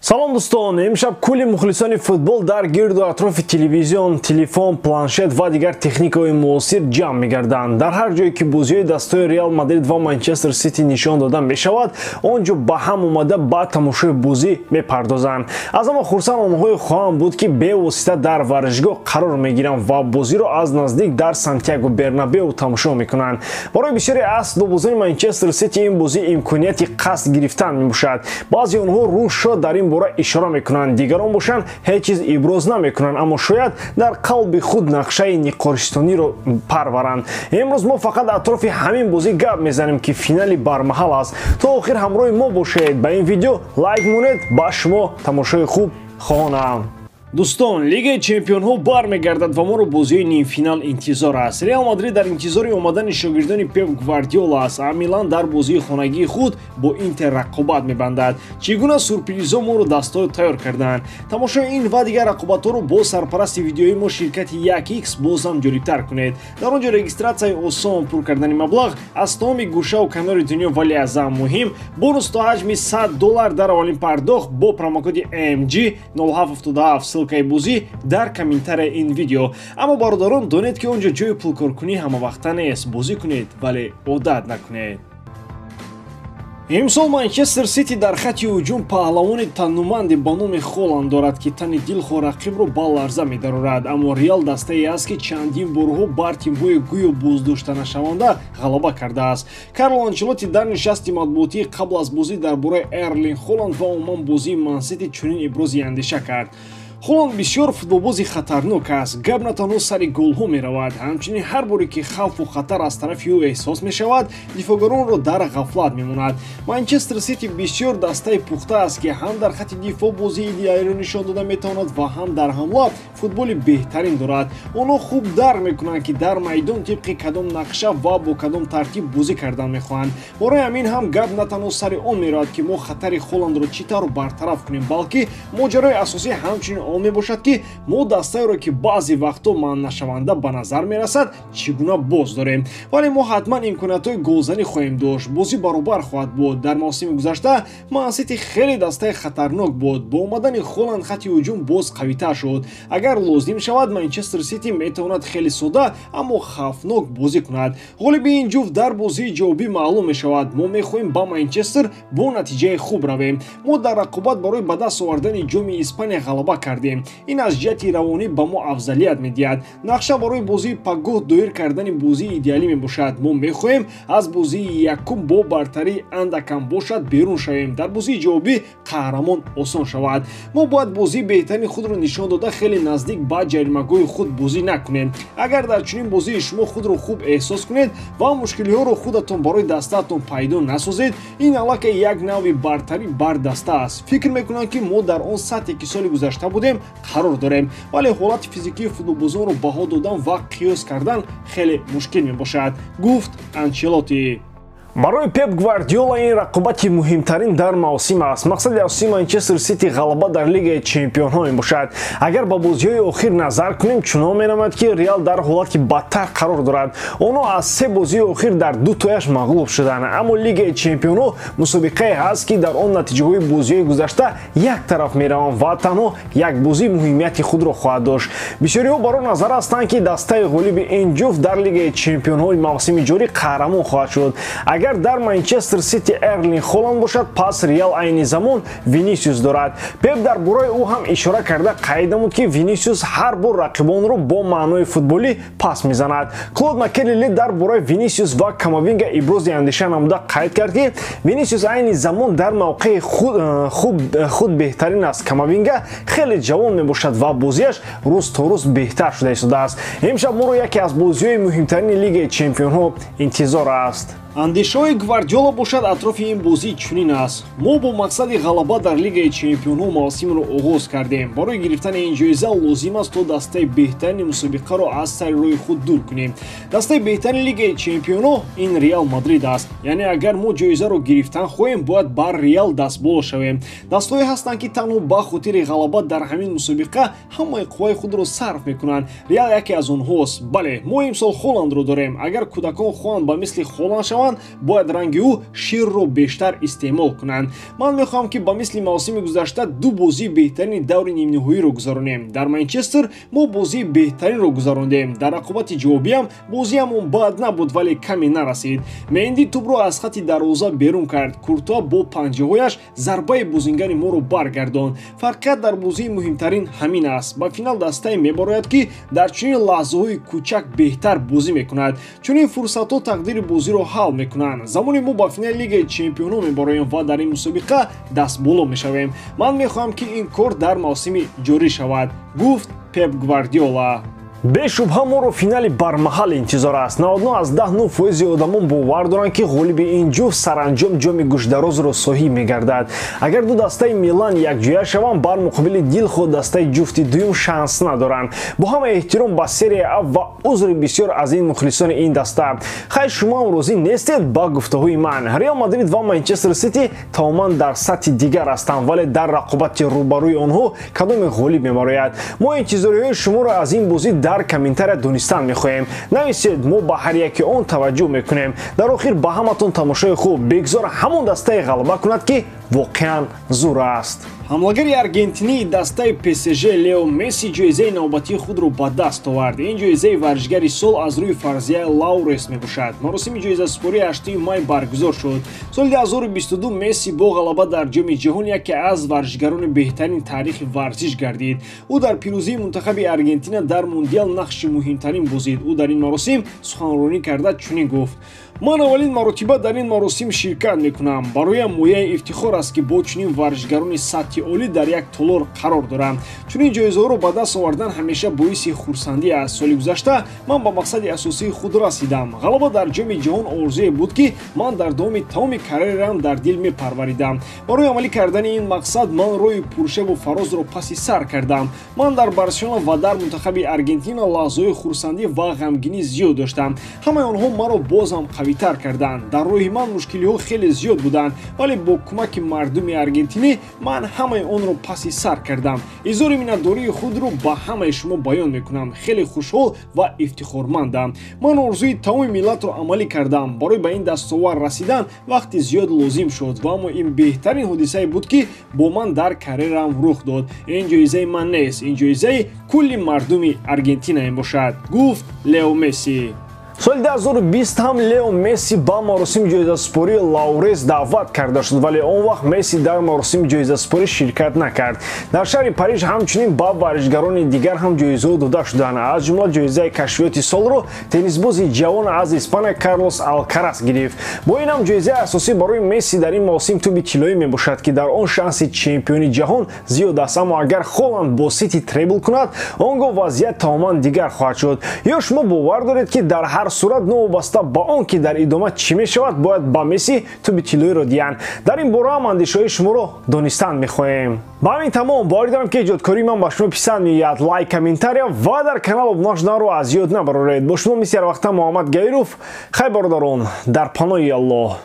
Салом, дӯстон! Имшаб кулли мухлисони футбол дар гирду атрофи телевизион, телефон, планшет ва дигар техникаҳои муосир ҷамъ мегарданд. Дар ҳар ҷое ки бозиҳои дастаҳои Реал Мадрид ва Манчестер Сити нишон дода мешавад, он ҷо ба ҳам омада ба тамошои бозӣ мепардозанд. Аз ҳама хурсанд онҳое хоҳанд буд, ки бевосита дар варзишгоҳ қарор мегиранд ва бозиро аз наздик дар Сантьяго Бернабеу тамошо мекунанд. Барои бисёре аз футболбозони Манчестер Сити ин бозӣ имконияти қасд гирифтан мебошад. Баъзе онҳо рӯшо дар ин бора ишора мекунанд, дигарон бошанд, ҳеҷ чиз иброз намекунанд, аммо шояд дар қалби худ нақшаи ниқористониро парваранд. Имрӯз мо фақат атрофи ҳамин бозӣ гап мезанем, ки финали бармаҳал аст. То охир ҳамроҳи мо бошед, ба ин видео лайк монед. Ба шумо тамошои хуб хоҳонам. Дӯстон, Лигаи чемпионҳо бармегардад ва моро бозиҳои нимфинал интизор аст. Реал Мадрид дар интизори омадани шогирдони Пеп Гвардиола аст, а Милан дар бозии хонагии худ бо Интер рақобат мебандад. Чӣ гуна сюрпризҳо моро дастҳо тайёр карданд? Тамошои ин ва дигар рақобатҳоро бо сарпарасти видеои мо, ширкати 1X, боз ҳам ҷолибтар кунед. Дар он ҷо регистратсияи осон, пур кардани маблағ аз тамоми гӯшаву канори дунё, вале аз ҳам муҳим, бонус то ҳаҷми 100 доллар дар аввалин пардохт бо промокоди MG 0777. Ссылкаи бозӣ дар комментарияи ин видео. Аммо, бародарон, донед, ки он ҷо ҷои пулкоркунӣ ҳамавақта нест. Бозӣ кунед, вале одат накунед. Имсол Манчестер Сити дар хати ҳуҷум паҳлавони тануманде ба номи Холанд дорад, ки тани дилхоҳ рақибро ба ларза медарорад. Аммо Реал дастае аст, ки чандин борҳо бар тимҳои гӯё боздоштанашаванда ғалаба кардааст. Карло Анчелотти дар нишасти матбуотии қабл аз бозӣ дар бораи Эрлинг Холанд ва умуман бозии Мансити чунин ибрози андеша кард: «Холанд бисёр футболбози хатарнок аст. Гап на танҳо сари голҳо меравад, ҳамчунин ҳар боре ки хавфу хатар аз тарафи ӯ эҳсос мешавад, дифоъгаронро дар ғафлат мемонад. Манчестер Сити бисёр дастаи пухта аст, ки ҳам дар хати дифоъ бозии идеалиро нишон дода метавонад ва ҳам дар ҳамла футболи беҳтарин дорад. Онҳо хуб дарк мекунанд, ки дар майдон тибқи кадом нақша ва бо кадом тартиб бозӣ кардан мехоҳанд. Барои ҳамин ҳам гап на танҳо сари он меравад, ки мо хатари Холандро чӣ тавр бартараф кунем, балки моҷарои асосӣ ҳамчунин он мебошад, ки мо дастаеро, ки баъзе вақтҳо манънашаванда ба назар мерасад, чӣ гуна боз дорем. Вале мо ҳатман имкониятҳои голзанӣ хоҳем дошт. Бозӣ баробар хоҳад буд. Дар мавсими гузашта Мансити хеле дастаи хатарнок буд. Бо омадани Холанд хати ҳуҷум боз қавитар шуд. Агар лозим шавад, Манчестер Сити метавонад хеле сода, аммо хавфнок бозӣ кунад. Ғолиби ин ҷуфт дар бозии ҷавобӣ маълум мешавад. Мо мехоҳем ба Манчестер бо натиҷаи хуб равем. Мо дар рақобат барои ба даст овардани Ҷоми Испания ғалаба кардем. Ин аз ҷиҳати равонӣ ба мо афзалият медиҳад. Нақша барои бозии пагоҳ доир кардани бозии идеалӣ мебошад. Мо мехоҳем аз бозии якум бо бартарии андакам бошад берун шавем. Дар бозии ҷавобӣ қаҳрамон осон шавад. Мо бояд бозии беҳтарини худро нишон дода, хеле наздик ба ҷаримагоҳи худ бозӣ накунем. Агар дар чунин бозии шумо худро хуб эҳсос кунед ва мушкилиҳоро худатон барои дастаатон пайдо насозед, ин аллакай як навъи бартарӣ бар даста аст. Фикр мекунам, ки мо дар он сатҳе, ки соли гузашта будем, қарор дорем, вале ҳолати физикии футболбозонро баҳо додан ва қиёс кардан хеле мушкил мебошад», гуфт Анчелотти. Барои Пеп Гвардиола ин рақобати муҳимтарин дар мавсим аст. Мақсади асосии Манчестер Сити ғалаба дар Лигаи чемпионҳо мебошад. Агар ба бозиҳои охир назар кунем, чунон менамояд, ки Реал дар ҳолати бадтар қарор дорад. Онҳо аз се бозии охир дар ду тояш мағлуб шуданд. Аммо Лигаи чемпионҳо мусобиқае ҳаст, ки дар он натиҷаҳои бозиҳои гузашта як тараф мераванд ва танҳо як бозӣ муҳимияти худро хоҳад дошт. Бисёриҳо бар он назар ҳастанд, ки дастаи ғолиби ин ҷуфт дар Лигаи чемпионҳои мавсими ҷорӣ қаҳрамон хоҳад шуд. Агар дар Манчестер Сити Эрлинг Холанд бошад, пас Реал айни замон Винисиус дорад. Пеп дар бораи ӯ ҳам ишора карда, қайд намуд, ки Винисиус ҳар бор рақибонро бо маънои футболӣ пас мезанад. Клод Макелеле дар бораи Винисиус ва Камавинга ибрози андеша намуда, қайд кард, ки Винисиус айни замон дар мавқеи худ беҳтарин аст. Камавинга хеле ҷавон мебошад ва бозиаш рӯз то рӯз беҳтар шуда истодааст. Имшаб моро яке аз бозиҳои муҳимтарини Лигаи чемпионҳо интизор аст. Андешаҳои Гвардиола бошад атрофи ин бозӣ чунин аст: «Мо бо мақсади ғалаба дар Лигаи чемпионҳо мавсимро оғоз кардем. Барои гирифтани ин ҷоиза лозим аст, то дастаи беҳтарини мусобиқаро аз сари роҳи худ дур кунем. Дастаи беҳтарини Лигаи чемпионҳо ин Реал Мадрид аст. Яъне агар мо ҷоизаро гирифтан хоҳем, бояд бар Реал дастболо шавем. Дастҳое ҳастанд, ки танҳо ба хотири ғалаба дар ҳамин мусобиқа ҳамаи қувваи худро сарф мекунанд. Реал яке аз онҳост. Бале, мо имсол Холандро дорем. Агар кӯдакон хоҳанд ба мисли Холанд шаванд шаванд, бояд ранги ӯ ширро бештар истеъмол кунанд. Ман мехоҳам, ки ба мисли мавсими гузашта ду бозии беҳтарини даври нимниҳоиро гузаронем. Дар Манчестер мо бозии беҳтаринро гузарондем. Дар рақобати ҷавобиам бозиамон бад набуд, вале каме нарасид. Менди тӯбро аз хати дарвоза берун кард. Куртуа бо панҷаҳояш зарбаи бозингари моро баргардонд. Фарқият дар бозии муҳимтарин ҳамин аст. Ба финал дастае мебарояд, ки дар чунин лаҳзаҳои кӯчак беҳтар бозӣ мекунад. Чунин фурсатҳо тақдири бозиро ҳал мекунанд. Замоне мо ба финали Лигаи Чемпионҳо мебароем ва дар ин мусобиқа дастболо мешавем. Ман мехоҳам, ки ин кор дар мавсими ҷорӣ шавад, гуфт Пеп Гвардиола. Бешубҳа моро финали бармаҳал интизор аст. 99,9 фоизи одамон бовар доранд, ки ғолиби ин ҷуфт саранҷом ҷоми гӯшдарозро соҳиб мегардад. Агар ду дастаи Милан якҷоя шаванд, бар муқобили дилхоҳ дастаи ҷуфти дуюм шанс надоранд. Бо ҳама эҳтиром ба Серия А ва узри бисёр аз ин мухлисони ин даста. Хай, шумоам розӣ нестед ба гуфтаҳои ман? Реал Мадрид ва Манчестер Сити тамоман дар сатҳи дигар ҳастанд, вале дар рақобати рӯбарӯи онҳо кадоме ғолиб мебарояд? Мо интизориҳои шуморо аз ин бозӣ дар комментария донистан мехоҳем. Нависед, мо ба ҳар яке он таваҷҷӯҳ мекунем. Дар охир ба ҳаматон тамошои хуб. Бегзор ҳамон дастае ғалаба кунад, ки воқеан зур аст. Ҳамлагари аргентинии дастаи ПСЖ Лео Месси ҷоизаи навбатии худро ба даст овард. Ин ҷоизаи варзишгари сол аз рӯи фарзияи Лаурес мебошад. Маросими ҷоизасупории 8 май баргузор шуд. Соли 2022 Месси бо ғалаба дар Ҷоми ҷаҳон яке аз варзишгарони беҳтарини таърихи варзиш гардид. Ӯ дар пирӯзии мунтахаби Аргентина дар Мундиал нақши муҳимтарин бозид. Ӯ дар ин маросим суханронӣ карда чунин гуфт: ман аввалин маротиба дар ин маросим ширкат мекунам. Бароям мояи ифтихор аст, ки бо чунин варзишгарони сатҳи олӣ дар як толор қарор дорам. Чунин ҷоизаҳоро ба даст овардан ҳамеша боиси хурсандӣ аст. Соли гузашта ман ба мақсади асосии худ расидам. Ғалаба дар Ҷоми ҷаҳон орзуе буд, ки ман дар давоми тамоми карьераам дар дил мепарваридам. Барои амалӣ кардани ин мақсад ман роҳи пуршебу фарозро паси сар кардам. Ман дар Барселона ва дар мунтахаби Аргентина лаҳзаҳои хурсандӣ ва ғамгинӣ зиёд доштам. Ҳамаи онҳо маро боз ҳам қавитар карданд. Дар роҳи ман мушкилиҳо хеле зиёд буданд, вале бо кӯмаки мардуми аргентинӣ ман ҳамаи онро паси сар кардам. Изҳори миннатдории худро ба ҳамаи шумо баён мекунам. Хеле хушҳол ва ифтихормандам. Ман орзуи тамоми миллатро амалӣ кардам. Барои ба ин дастовар расидан вақти зиёд лозим шуд, ва аммо ин беҳтарин ҳодисае буд, ки бо ман дар карьераам рух дод. Ин ҷоизаи ман нест, ин ҷоизаи кулли мардуми Аргентина мебошад, гуфт Лео Месси. Соли 2020 ҳам Лео Месси ба маросими ҷоизасупории Лаурес даъват карда шуд, вале он вақт Месси дар маросими ҷоизасупорӣ ширкат накард. Дар шаҳри Париж ҳамчунин ба варзишгарони дигар ҳам ҷоизаҳо дода шуданд. Аз ҷумла ҷоизаи кашфиёти солро теннисбози ҷавон аз Испания Карлос Алкарас гирифт. Бо ин ҳам ҷоизаи асосӣ барои Месси дар ин мавсим тӯби тиллоӣ мебошад, ки дар он шанси чемпиони ҷаҳон зиёд аст. Аммо агар Холанд бо Сити требл кунад, он гоҳ вазъият тамоман дигар хоҳад шуд. Ё шумо бовар доред, ки дар ҳар сурат, новобаста ба он ки дар идома чӣ мешавад, бояд ба Месси тӯби тиллоиро диҳанд? Дар ин бора ҳам андешаҳои шуморо донистан мехоҳем. Ба ҳамин тамом. Боварӣ дорам, ки эҷодкории ман ба шумо писанд меояд. Лайк, комментария ва дар канал обуна шуданро аз ёд набароред. Бо шумо мисли ҳарвақта Муҳаммад Гаиров. Хай, бародарон, дар паноҳи Аллоҳ.